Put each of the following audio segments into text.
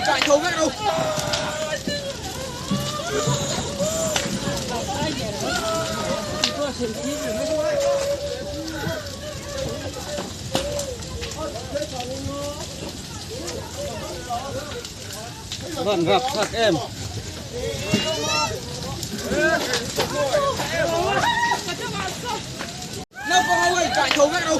Kai tho vek ro. Van rap thlak em. Naupang ho in kai tho vek ro.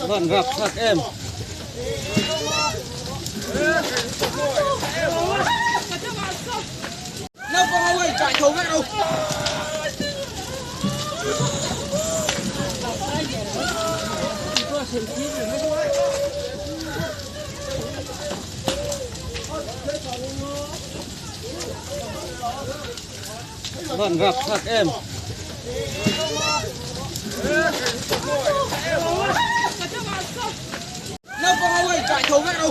Van rap thlak em. Naupang ho in kai tho vek ro. Van rap thlak em. Naupang ho in kai tho vek ro.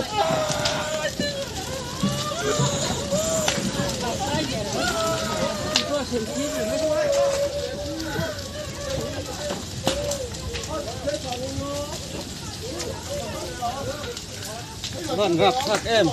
Van rap thlak em.